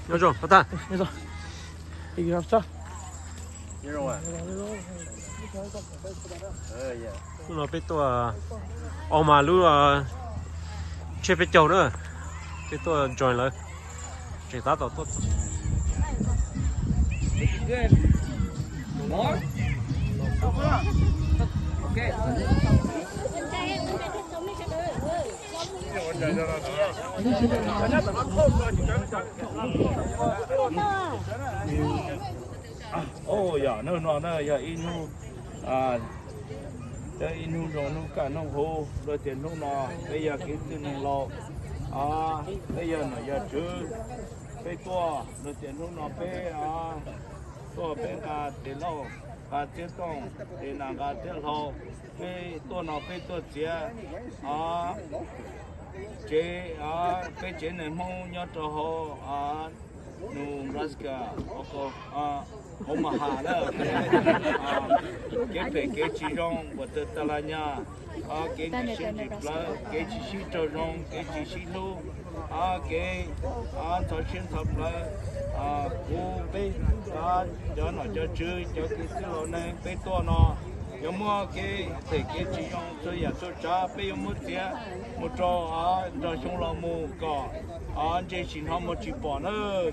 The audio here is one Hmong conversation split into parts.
Nyob zoo, tag. Hnub no peb tuaj, o mas lub, tshiab peb caug na, peb tuaj join lawv, tseem tab tom tuaj. Yog, hnub no na yog ib hnub, ib hnub zoo hnub kaj hnub huv, luag tias hnub no peb yog kev txwj neeg laus, peb yog nom yog tswv, peb tuaj, luag tias hnub no peb tuaj peb nqa tes lauj, nqa txiab tooj, tes nas nqa txiab hlau, peb tuaj no peb tuaj txiav tsev, peb tsev neeg Hmoob nyob rau hauv Nebraska, Omaha na, kev phem kev tsis zoo uas tawg tas los nyog, kev tsis sib ntsib plawv, kev tsis sib raug zoo, kev tsis sib hlub, kev ntxhov siab ntxhov plawv. Kuv peb cov nom cov tswv, cov kev txwj laus neeg peb tuaj no yuav muab kev phem kev tsis zoo txhua yam txhua tsav peb yuav muab txiav mus rau nrog xyoo los mus kom ntse tsis hnov muag tsis pom na,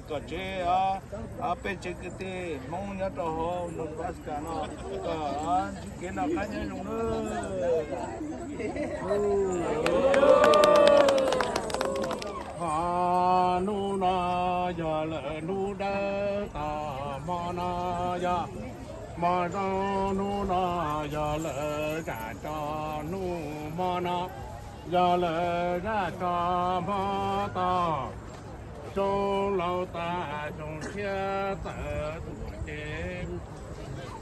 kom tsev, peb tsev kwv tij Hmoob nyob rau hauv Nebraska no kom ntsib kev noj qab nyob zoo na. Hnub no yog lawm hnub dawb, tom hmo no yog hmo zoo, hnub no yog lawm zaj tso, hnub hmo no yog lawm zaj tso, hmo tom xyoo laus tas xyoo tshiab tawm tuaj ces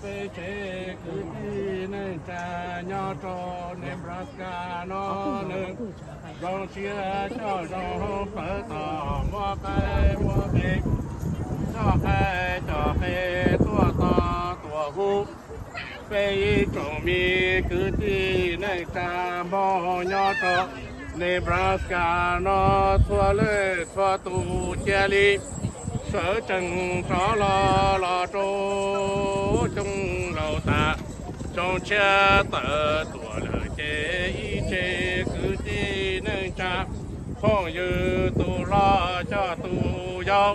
peb tsev kwv tij neej tsa nyob rau Nebraska no nws zoo siab coj zoo plawv tos muab qaib muab qe, coj qaib coj qe tuaj tos tuaj hu. Peb ib tsoom me kwv tij neej tsa Hmoob nyob rau Nebraska no txhua leej txhua tus cia li sawv tsees rov los, los rau xyoo laus tas xyoo tshiab tawm tuaj lawm ces ib tsev kwv tij neej tsa phooj ywg, tus hlob coj tus yau,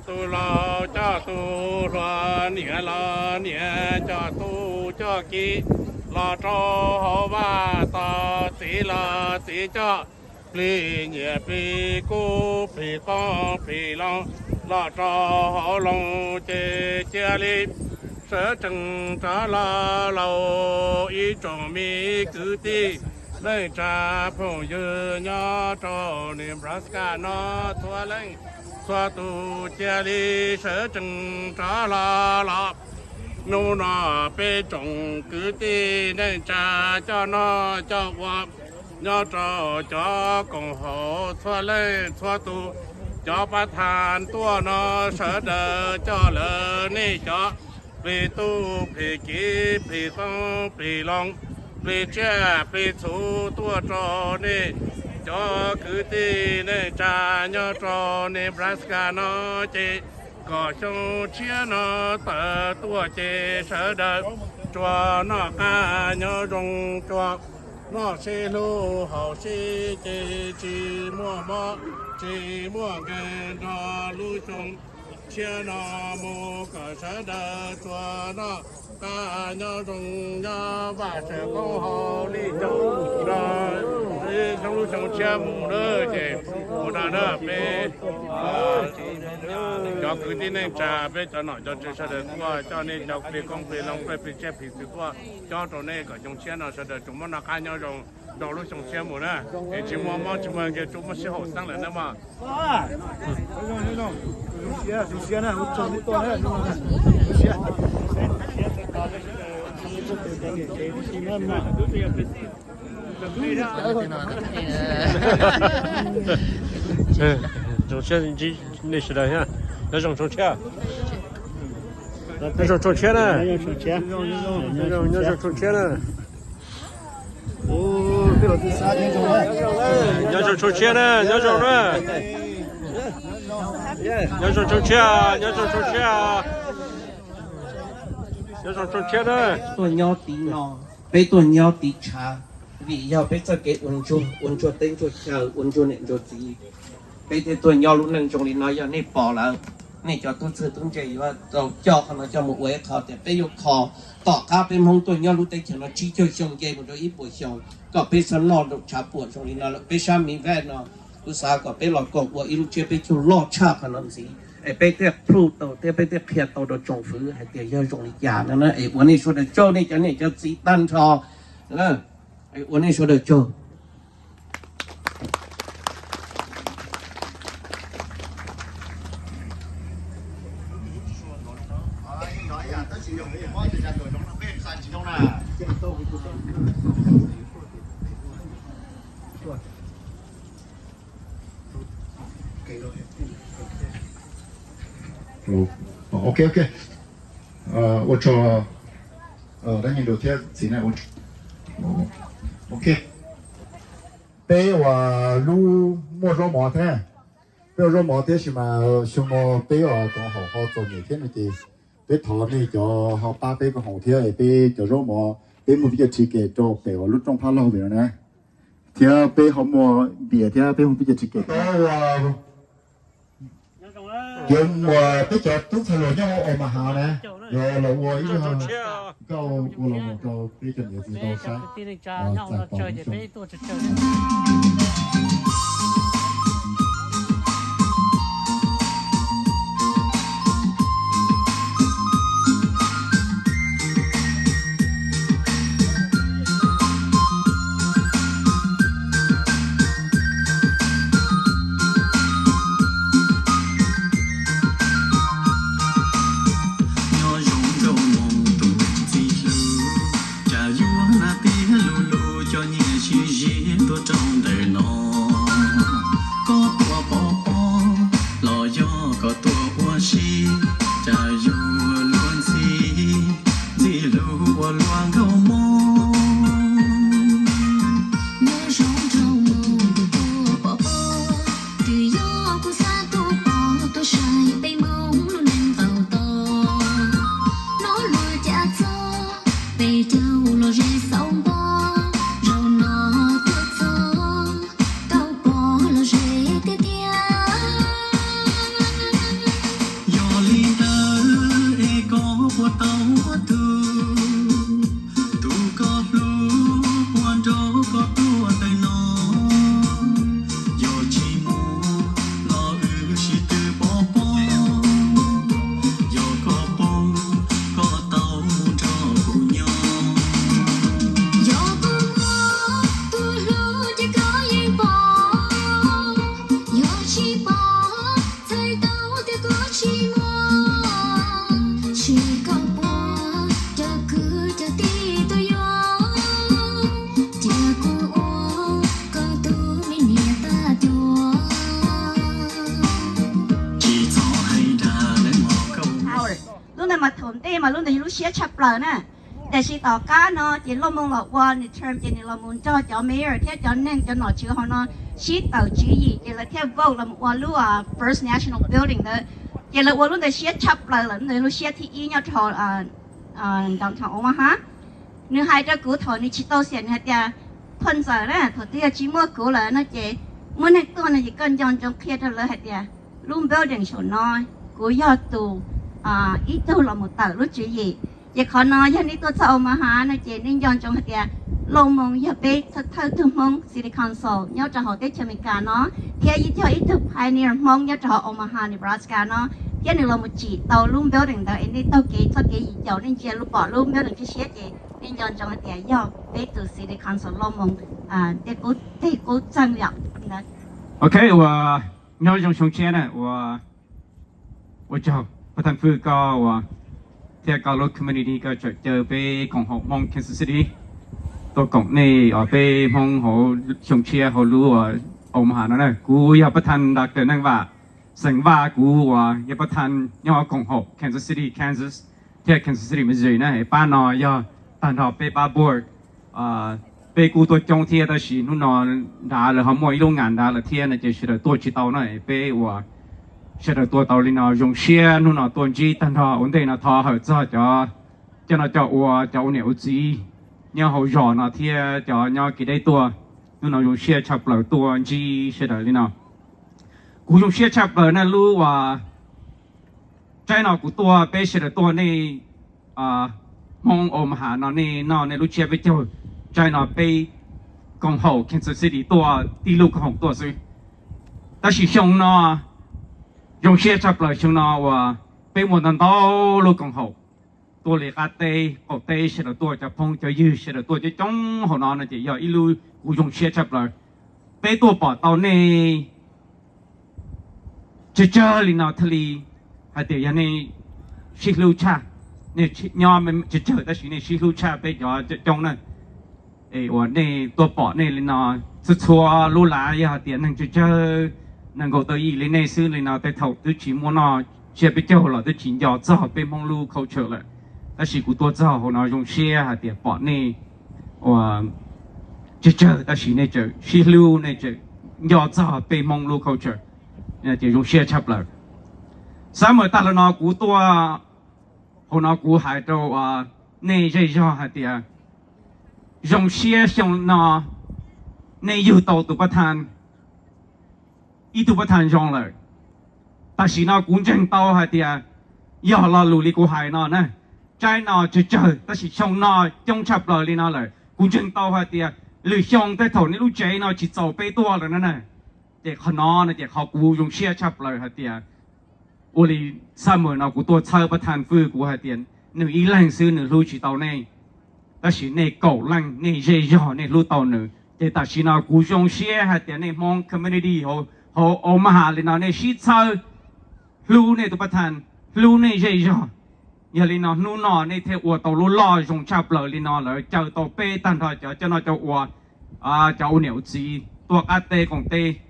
tus laus coj tus hluas, niam los niam coj tub coj ki los rau hauv vaj, tos txiv los txiv coj plig nyiaj plig kub plig qoob plig loo los rau hauv loog ces cia li sawv tsees rov los lauj. Ib tsoom me kwv tij neej tsa phooj ywg nyob rau Nebraska no txhua leej txhua tus cia li sawv tsees rov los los. Hnub no peb tsoom kwv tij neej tsa coj noj coj ua nyob rau cov koom haum txhua leej txhua tus, cov pab thas tuaj no sawv daws coj lawv nej cov plig tub plig kiv plig qoob plig loo plig tsiaj plig txhu tuaj rau nej cov kwv tij neej tsa nyob rau Nebraska no ces kom xyoo tshiab no tawm tuaj ces sawv daws tsuas noj qab nyob zoo, tsuas noj sib hlub haus sib ce, tsis muaj mob tsis muaj nkeeg nrog lub xyoo tshiab no mus, kom sawv daws tsuas noj qab nyob zoo nyob vaj tse koob hauv li caum nrog lub xyoo tshiab mus na. Ces ua no na peb cov kwv tij neej tsa, peb cov nom cov tswv sawv daws tuaj coj nej cov plig koob plig loo plig tsiaj plig txhu tuaj cob rau nej kom xyoo tshiab no sawv daws tsuas muaj noj qab nyob zoo rau lub xyoo tshiab mus na. Es tsis muaj mob tsis muaj nkeeg, tsuas muaj sib haum xeeb lawm na mog. Zoo siab ntsib nej sawv daws thiab. Nyob zoo xyoo tshiab. Nyob zoo xyoo tshiab na. Nyob zoo xyoo tshiab na. Nyob zoo tshooj tshiab na, nyob zoo na. Nyob zoo tshooj tshiab, nyob zoo tshooj tshiab. Nyob zoo tshooj tshiab na. Tuaj nyob tim no, peb tuaj nyob tim tshav, vim yog peb txoj kev ua ntsuag, ua ntsuag teb ntsuag chaw, ua ntsuag niam ntsuag txiv. Peb thiaj tuaj nyob lub neej zoo li no, yog nej pom lawm, nej cov tub txawg tub ntse yuav tau coj qhov no coj mus ua ib qho tias peb yuav kho tom qab peb Hmoob tuaj nyob lub teb chaws no tsib caug xyoo nce mus rau ib puas xyoo, kom peb txhob noj nraum tshav puam zoo li no lawm. Peb sab miv vaj no, kuv xav kom peb los koom ua ib lub tsiab peb caug loj tshaj qhov no ntxiv, es peb thiaj prove tau thiab peb thiaj qhia tau rau tsoom fwv hais tias yog zoo li cas no na. Es ua nej sawv daws tsaug, nej cov niam cov txiv tag nrho, es ua nej sawv daws tsaug. Ok, ok. Ua tsaug dab nyeeg thiab txiv na. Ok. Peb uas lub muaj zaub mov thiab, peb ua zaub mov thiab sis mas xyoo no peb uas koom haum ho txom nyem thiab no ces peb thov nej cov ho pab peb koom haum thiab peb cov zaub mov, peb muaj peb cov ticket rau pem uas lub rooj phab laug pem no na, thiab peb ho muaj npias thiab peb muaj peb cov ticket. Yuav mus peb cov tub ntxhais hluas nyob hauv Omaha na, yuav los ua ib zaj nkauj ua los mus rau peb cov niam txiv tau saib. Nyob zoo nkauj moo tus txiv hlub, cas yuav na tiag lub lub cov nyiaj sib ziv tuaj rau ntawm no. Koj tuaj pov pob los yog koj tuaj ua si, cas yuav luag ntxhi ntxhi hlub ua luag nkauj moo. Nyob zoo nkauj moo tus tuaj pov pob, twb yog kuv xav tuaj pom tuaj saib peb Hmoob lub neej tau tod. Hnov luag cav txog peb caug los ze xauv npo, zaum no tuaj txog tau pom los ze tiag tiag. Yog li ntawd es koj puas tau muaj tug, tus koj hlub puas nrog koj tuaj ntawm no? Yog tsis muaj los wb sib tw pov pob, yog koj paub koj tau mus nrog kuv nyob. Yog kuv muaj tus hlub ces koj yeej pom, yog tsis pom txhais tau tias koj tsis muaj. Ces koj puas cov kwv cov tij tuaj yuav, cia kuv ua koj tus me niam tag cuag. Tsis txhob hais dag lawv mos kauj. Lub ntawd mas thaum ntej mas lub ntawd yog lub siab tshaj plaws na. Tiam sis tom qab no ces Lauj Moo los ua nws term ces nws los mus nrog cov mayor thiab cov neeg cov nom tswv hauv no sib tawm tswv yim ces lawv thiaj vote los mus ua lub First National Building ntawd. Ces lawv ua lub ntawd siab tshaj plaws lawm, lub ntawd lub siab thib ib nyob rau hauv downtown Omaha. Nws hais rau kuv thaum nws tsis tau xiam, nws hais tias, Phoj Ntxawm na, thaum twg yog tsis muaj kuv lawm no ces muaj neeg tuaj no ces koj nco ntsoov qhia rau lawv hais tias lub building saum no kuv yog tus ib tug los mus tawm lub tswv yim. Ces qhov no yog nej tuaj txog Omaha no ces nej nco ntsoov hais tias Lauj Moo yog peb thawj tug Hmoob City Council nyob rau hauv teb chaws Amelikas no, thiab yog ib tug pioneer Hmoob nyob rau hauv Omaha, Nebraska no, thiab nws los mus tsim tau lub building ntawd es nej taug kev txoj kev yim caum nej ntsia lub pom lub building siab siab ces nej nco ntsoov hais tias yog peb tus City Council Lauj Moo tej qub txeeg li ntawd. Ok, ua nyob zoo xyoo tshiab na, ua ua tsaug Paj Thaj Fwj koj ua thiab koj lub community koj tseem caw peb koom haum Hmoob Kansas City tuaj koom nej os, peb Hmoob hauv xyoo tshiab hauv lub Omaha no na. Kuv yog Paj Thaj Doctor Neej Vaj, xeem Vaj, kuv uas yog Paj Thaj nyob koom haum Kansas City, Kansas, thiab Kansas City, Missouri na. Pab no yog tag nrho peb pab board, Peb kuj tuaj coob thiab tab sis hnub no nrad lawv ho muaj ib lub ngam nrad lawm thiab no ces sawv daws tuaj tsis tau no, peb uas sawv daws tuaj tau li no zoo siab hnub no tuaj ntsib tag nrho. Ua ntej no thov hawm txog cov coj noj coj ua, cov ua niam ua txiv nyob hauv zos no thiab cov nyob kev deb tuaj, hnub no zoo siab tshaj plaws tuaj ntsib sawv daws li no. Kuv zoo siab tshaj plaws na lub uas tsaib no kuv tuaj peb sawv daws tuaj nej Hmoob Omaha no nej noj nej lub tsiab peb caug, tsaib no peb koom haum Kansas City tuaj tib lub koom haum tuaj xwb. Tab sis xyoo no zoo siab tshaj plaws xyoo no uas peb muaj ntau ntau lub koom haum tuaj li qab teb qaum teb sawv daws tuaj cov phooj cov ywg sawv daws tuaj coob coob hauv no no ces yog ib lub kuv zoo siab tshaj plaws. Peb tuaj pom tau nej tsawg tsawg li no thiaj li hais tias yog nej sib hlub tshaj, nej nyob tsawg tsawg tab sis nej sib hlub tshaj peb cov coob na. Es uas nej tuaj pom nej li no txhua txhua lub lav yog hais tias neeg tsawg tsawg, neeg nkaum tau yim li nej xwb li no tej thaum twb tsis muaj noj tsiab peb caug los twb tsis nco txog peb Hmoob lub culture lawm. Tab sis kuv tuaj txog hauv no zoo siab hais tias pom nej uas tsawg tsawg tab sis nej tseem sib hlub, nej tseem nco txog peb Hmoob lub culture, ces zoo siab tshaj plaws. Summer tag los no kuv tuaj hauv no kuv hais rau nej zej zog hais tias zoo siab xyoo no nej yug tau tus pab than, ib tug pab than zoo lawm. Tam sim no kuv ntseeg tau hais tias yog lo lus li kuv hais no na, tsaib no tsawg tsawg tab sis xyoo no coob tshaj plaws li no lawm. Kuv ntseeg tau hais tias lwm xyoo tej thaum nej lub tsev no tsis txaus peb tuaj lawm no na. Ces qhov no no ces qhov kuv zoo siab tshaj plaws hais tias ua li summer no kuv tuaj txhawb pab than fwj kuv hais tias nws ib leeg xwb nws hlub tsis tau nej, tab sis nej kaum leej nej zej zog nej hlub tau nws. Ces tam sim no kuv zoo siab hais tias nej Hmoob community hauv Omaha li no nej sib txhawb hlub nej tus pab than, hlub nej zej zog. Yog li no hnub no nej thiaj ua tau lub loj zoo tshaj plaws li no, lawv caw tau peb tag nrho cov coj noj coj ua, cov ua niam ua txiv tuaj qab teb qoom teb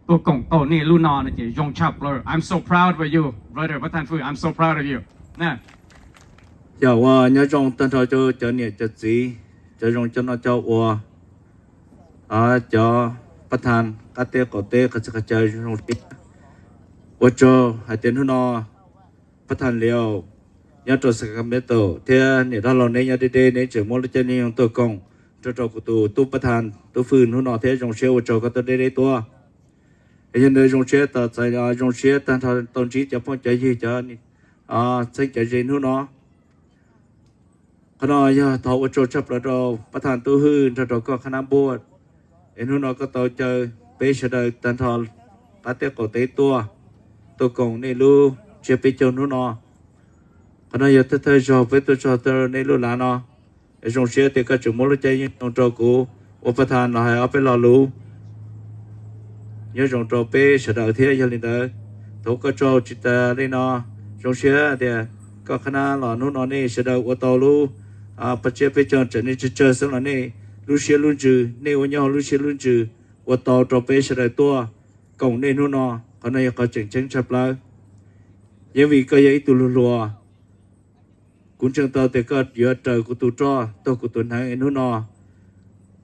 tuaj koom tau nej lub no no ces zoo tshaj plaws. I'm so proud of you, brother pab than fwj, I'm so proud of you. Yog ua nyob zoo tag nrho cov niam cov txiv, cov zoo coj noj coj ua, cov pab than qab teb qaum teb qhov txhia qhov chaw zoo siab. Ua tsaug hais tias hnub no pab than Liaus nyob rau Sacramento thiab niam dab laug neb nyob deb deb neb tseem muab lub caij nyoog tuaj koom nrog rau kuv tus tub pab than tub fwj hnub no thiab zoo siab ua tsaug koj tuaj deb deb tuaj. Yog ntawd zoo siab tos txais, zoo siab tag nrho tau ntsib cov phooj cov ywg, cov txheeb cov ze hnub no. Qhov no yog thov ua tsaug tshaj plaws rau pab than tub fwj nrog rau koj qhab nab npuaj, es hnub no koj tau caw peb sawv daws tag nrho qab teb qaum teb tuaj, tuaj koom nej lub tsiab peb caug hnub no. Qhov no yog thawj thawj zaug peb tuaj txog rau nej lub lav no. Zoo siab tias koj tseem muab lub caij nyoog rau kuv ua pab than los hais ob peb lo lus nyob zoo rau peb sawv daws thiab. Yog li ntawd, thov ua koj tsaug tsis tas li no. Zoo siab tias koj qhab nab los hnub no nej sawv daws ua tau lub pab tsiab peb caug, txawm nej tsawg tsawg xwb los nej lub siab lub ntsws, nej ua nyob hauv lub siab lub ntsws ua tau rau peb sawv daws tuaj koom nej hnub no. Qhov no yog qhov tseem ceeb tshaj plaws. Yeej vim koj yog ib tug luag hluas, kuv ntseeg tau tias koj yuav raws kuv tus roj taug kuv tus hneev hnub no.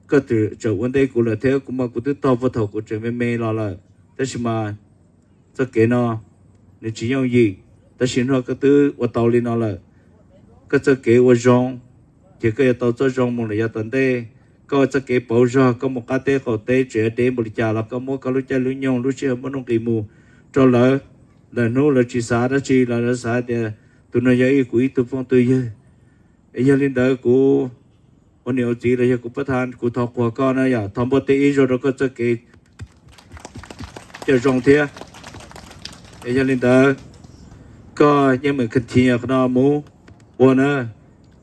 Koj tseem ua ntej kuv lawm thiab kuv mas kuv twb taug puag thaum kuv tseem me me los lawm, tab sis mas txoj kev no nws tsis yooj yim, tab sis hnub no koj twb ua tau li no lawm. Koj txoj kev ua zoo, ces koj yuav tau txoj zoo mus lawm yav tom ntej. Koj ua txoj kev pauv zog, koj mus qab teb qaum teb tseem dev npaum li cas los koj muab koj lub caij lub nyoog lub sij hawm muaj nuj nqis mus rau lawv. Lawv hnub lawv tsis xav dab tsi los lawv xav tias tus no yog ib kuv ib tug phooj tug ywg. Es yog li ntawd kuv ua niam ua txiv los yog kuv pab than kuv thov qhuas koj na yom, thov npuaj teb ib zaug rau koj txoj kev coj zoo thiab. Es yog li ntawd koj yeej meem continue qhov no mus ua na,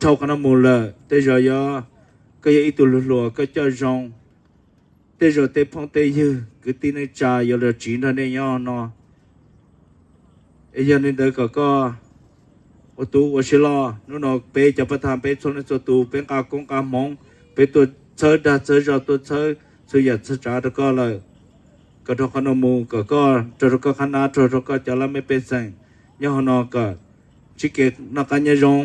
dhau qhov no mus lawm tej zaum yog koj yog ib tug luag hluas koj coj zoo, tej zaum tej phooj tej ywg kwv tij neej tsa yuav los tsiv nrog nej nyob no. Es yog li ntawd kom koj ua tub ua siab loj. Hnub no peb cov pab than peb txhua leej txhua tus peb nqa koob nqa hmoov, peb tuaj txhawb dag txhawb zog tuaj txhawb txhua yam txhua tsav rau koj lawm. Kom dhau qhov no mus kom koj raug rau koj qhab nab, raug rau koj cov laj mej pej xeem nyob hauv no kom sib kev noj qab nyob zoo,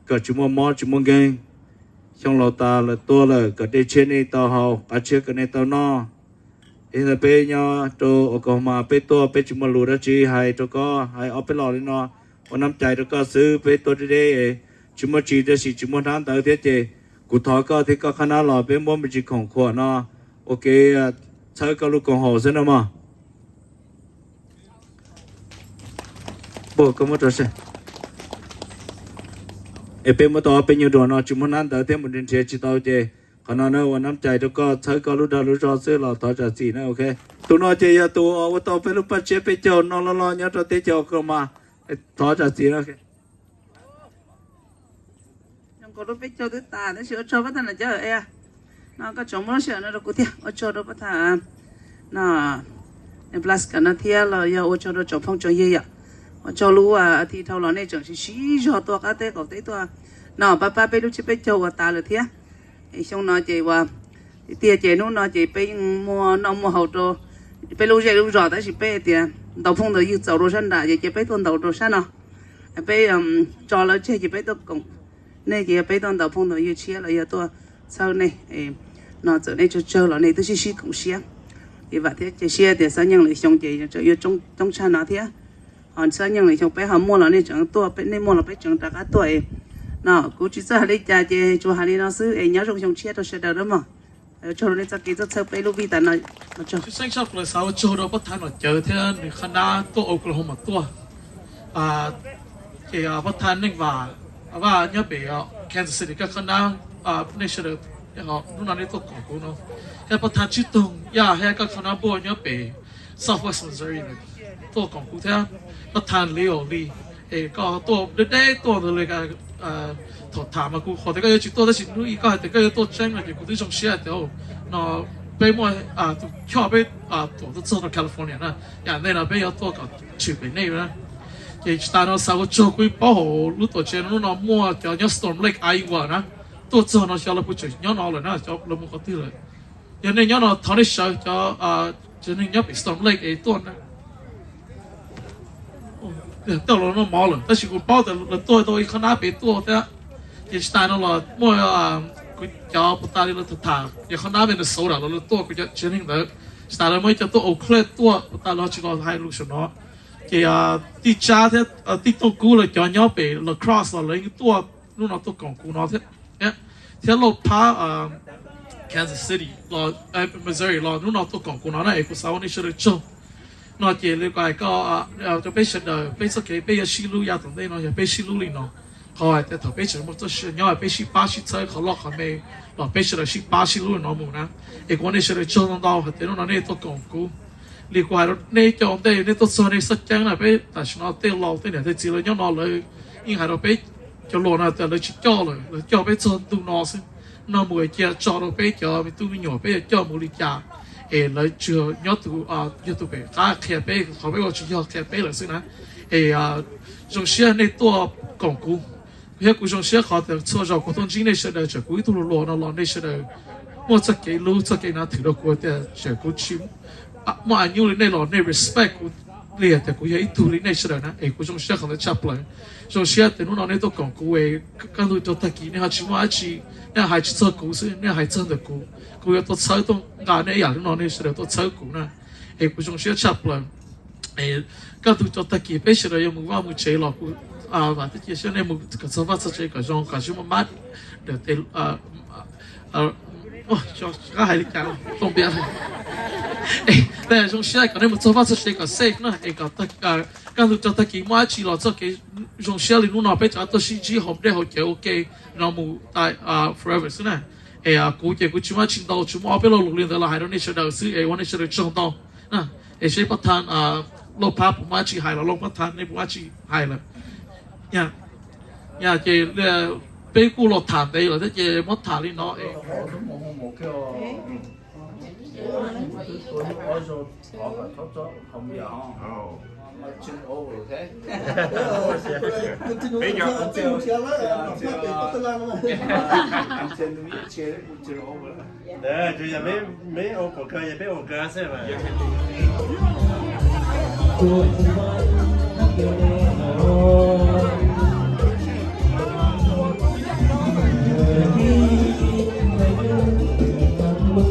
kom tsis muaj mob tsis muaj nkeeg. Xyoo laus tas lawm tuag lawm kom dej tshiab nej tau haus, qav tshiab kom nej tau noj. Yog li ntawd peb nyob rau Oklahoma peb tuaj peb tsis muaj lus dab tsi hais rau koj, hais ob peb los li no ua nab cai rau koj xwb. Peb tuaj deb deb, tsis muaj tsis, tab sis tsis muaj hnab ntawv thiab ces kuv thov koj thiab koj qhab nab los peb muab me ntsis khoom khuam no ua kev txhawb koj lub koom haum xwb no mog. Es peb muab tau ob peb nyuag duas no tsis muaj hnab ntawv thiab mus nrhiav tsis tau ces qhov no na ua nab cai rau koj txhawb koj lub dag lub zog xwb los thov zam txim na, ok. Tus no ces yog tus ua tau peb lub paj tsiab peb caug no loj loj nyob rau teb chaws Oklahoma. Thov zam txim na. Zoo nkaus lub peb caug twb tas tab sis ua tsaug pab thaj no cov no koj tseem muab lub sij hawm no rau kuv thiab ua tsaug rau pab thaj no Nebraska no thiab los yog ua tsaug rau tsoom phooj tsoom ywg yom. Ua tsaug lub as thiv dhau los nej tseem siv siv zog tuaj qab teb qaum teb tuaj no pab pab peb lub tsiab peb caug uas tas lawm thiab. Xyoo no ces ua tiag tiag ces hnub no ces peb yeej muaj noj muaj haus rau peb lub zej lub zos tab sis peb tias ntaus phooj ntaus ywg txaus rau sab nram ces cia peb tuaj ntaus rau sab no. Peb tso lawv tseg ces peb tuaj koom nej ces yog peb tuaj ntaus phooj ntaus ywg tshiab los yog tuaj txhawb nej no txawm nej tsawg tsawg los nej twb sib sib koom siab. Ces vam thiab cia siab tias xab nyeej lwm xyoo ces yuav coob tshaj no thiab. Ho xab nyeej lwm xyoo peb ho muaj los nej tseem tuaj, nej muaj los peb tseem rov qab tuaj. No kuv tsis txawj hais li cas ces tsuas hais li no xwb es nyob zoo xyoo tshiab rau sawv daws na mog. Tsaug rau nej txoj kev tuaj txhawb peb lub vij tas no. Tshwj xeeb tshaj plaws xav ua tsaug rau pab thab nom cawv thiab nws qhab nab tuaj Oklahoma tuaj. Ces pab thab Neej Vam, Vaj nyob pem Kansas City koj qhab nab, nej sawv daws hnub no nej tuaj koom kuv no. Thiab pab thab Tswb Toog Yaj thiab koj qhab nab Npuaj nyob pem Southwest Missouri tuaj koom kuv thiab pab thab Li Os Li. Es koj tuaj deb deb tuaj ntawd li thaum tham mas kuv qhov tias koj yuav tsis tuaj tab sis hnub ib koj hais tias koj yuav tuaj tseeb no ces kuv twb zoo siab hais tias no peb muaj tus choj peb tuam tuaj txog rau California na. Yam ntej no peb yuav tuaj kom tshwm pem nej na. Ces tsis tas no xav ua tsaug kuv paub hauv lub tuam tsev no hnub no muaj cov nyob Storm Lake, Iowa na, tuaj txog no xyov lawv puas tseem nyob no lawm na, xyov lawv mus qhov twg lawm. Yog nej nyob no thov nej sawv cov tsev neeg nyob pem Storm Lake es tuaj na. Tej los noj mov lawm tab sis kuv paub tias lawv tuaj tau ib qhab nab pem tuaj thiab. Ces tsis tas no los muaj kuv cov puas tas li lawv tham tham yog qhab nab Minnesota los lawv tuaj kuv cov tsev neeg ntawd. Tsis tas lawv muaj ib co tuaj Oak Cliff tuaj puas tas lawv tsis los hais lus saum no. Ces tij Tsab thiab tij Tooj Kub lawv cov nyob pem La Crosse los lawv yeej tuaj hnub no tuaj koom kuv no thiab. Thiab Lauj Phab Kansas City los Missouri los hnub no tuaj koom kuv no na es kuv xav ua nej sawv daws tsaug. No ces li ko hais koj rau peb sawv daws peb txoj kev peb yuav sib hlub yav tom ntej no yog peb sib hlub li no. Qhov hais tias thaum peb tseem muaj txoj sia nyob peb sib pab sib txhawb qhov loj qhov me los peb sawv daws sib pab sib hlub li no mus na. Es kuv ua nej sawv daws tsaug ntau ntau hais tias hnub no nej tuaj koom kuv. Li kuv hais rau nej cov ua ntej nej tuaj txog nej xoj ceeb na peb tam sim no tej laus tej niam tej txiv lawv nyob no lawv yeej hais rau peb cov laus no tias lawv tsis coj lawm, lawv coj peb txog ntu no xwb. No mus cia tso rau peb cov me tub me nyuam peb yuav coj mus li cas es lawv tsuas nyob tus, yog tus pem qab qhia peb, qhov peb ua tsis yog qhia peb lawm xwb na. Es zoo siab nej tuaj koom kuv, thiab kuv zoo siab qhov tias txhua zaus kuv tuaj ntsib nej sawv daws txawm kuv ib tug hluas hluas no los nej sawv daws muaj txoj kev hlub txoj kev nav thwm rau kuv tias txawm kuv tsis muaj a nyuj li nej los nej respect kuv li tias kuv yog ib tug li nej sawv daws na es kuv zoo siab qhov ntawd tshaj plaws. Zoo siab tias hnub no nej tuaj koom kuv es kaj ntug rau tag kis nej ho tsis muaj dab tsi, nej hais tsis txog kuv xwb nej hais txog ntawm kuv, kuv yuav tuaj txhawb tuaj nqa nej ib yam li no nej sawv daws tuaj txhawb kuv na. Es kuv zoo siab tshaj plaws. Kaj ntug rau tag kis peb sawv daws yuav mus vaj mus tsev los kuv vam thiab cia siab nej mus kom txog vaj txog tsev kom zoo kom tsis muaj mab, hais li cas tooj npias. Zoo siab kom nej mus txog vaj txog tsev kom safe na es kaj ntug rau tag kis muaj dab tsi los txoj kev zoo siab li hnub no peb rov tuaj sib ntsib haus dej haus cawv ua ke no mus tas forever xwb na. Es kuv ces kuv tsis muaj dab tsi ntau, tsis muaj ob peb lo lus li ntawd los hais rau nej sawv daws xwb es ua nej sawv daws tsaug ntau. Es seb pab thab Lauj Phab puas muaj dab tsi hais los Lauj Phab thab nej puas muaj dab tsi hais lawm. Nyaj ces peb kuj los tham ntev lawm thiab ces muab tham li no es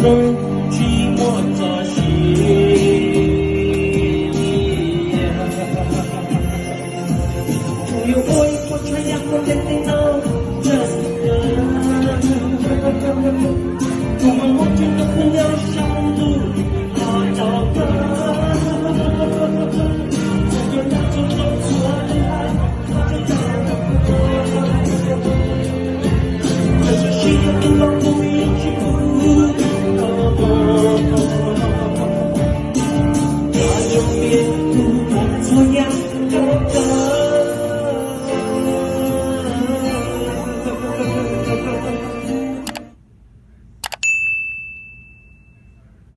Zoo tsis muaj txoj sia li. Tsuas yuav ua ib qho tshav yam ua ntev ntev no, just tus mas muaj tsis tau khuv ncaws